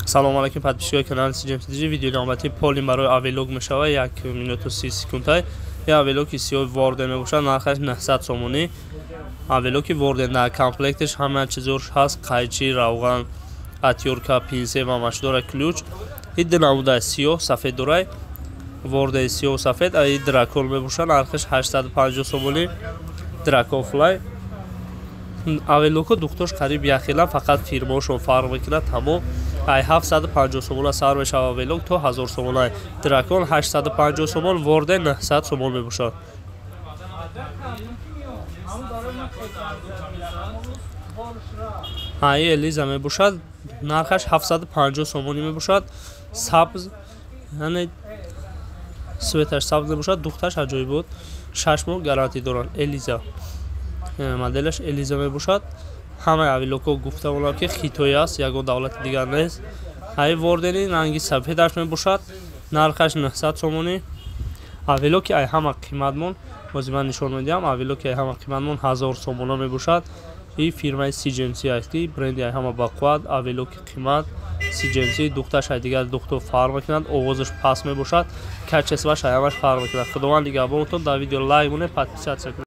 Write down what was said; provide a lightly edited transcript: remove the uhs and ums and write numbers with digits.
Салом алейкум, подписчикои канали CGMC DJ. Видеои навбатии полим барои авелок мешавад, 1 минуту 30 секундай. Я авелоки сиёҳи Ворден мебошад, нархаш 900 сомонӣ. Авелоки Ворден дар комплекташ ҳама чизош ҳаст: қайчи, равған, отвёртка, пинсе ва машдора, ключ. Ин ду намуда сиёҳ, сафед дорай. Ворден сиёҳ, сафед, ин дракон мебошад, нархаш 850 сомонӣ. Дракон флай. Авелоко духтош қариб якхела, фақат фирмаошон фарқ мекунад, тамом. Ай 750 сомона сар мешавад авелок то 1000 сомона. Дракон 850 сомон, Ворден 900 сомон мебошад. Ай Элиза мебошад, нархаш 750 сомонӣ мебошад. Сабз, яъне светаш сабз мебошад, духташ аҷоиб буд. 6 моҳ гарантӣ доранд. Элиза. Моделаш Элиза мебошад. Ҳамаи авилоко гуфта монам, ки хитоӣ аст, ягон давлати дигар нест. Ай Вордени ранги сафедаш мебошад, нархаш 900 сомонӣ. Авелоки ай ҳама қиматмон, бози ман нишон медиҳам, авелоки ай ҳама қиматмон 1000 сомона мебошад. И фирмаи CGMC аст, ки бренди ай ҳама бақувват, авелоки қимат CGMC, духташ ай дигар духто фарқ мекунад, овозаш паст мебошад, качествоаш ай ҳамаш фарқ мекунад. Худованд нигаҳбонатон, дар видео лайк монед, подписаться кунед.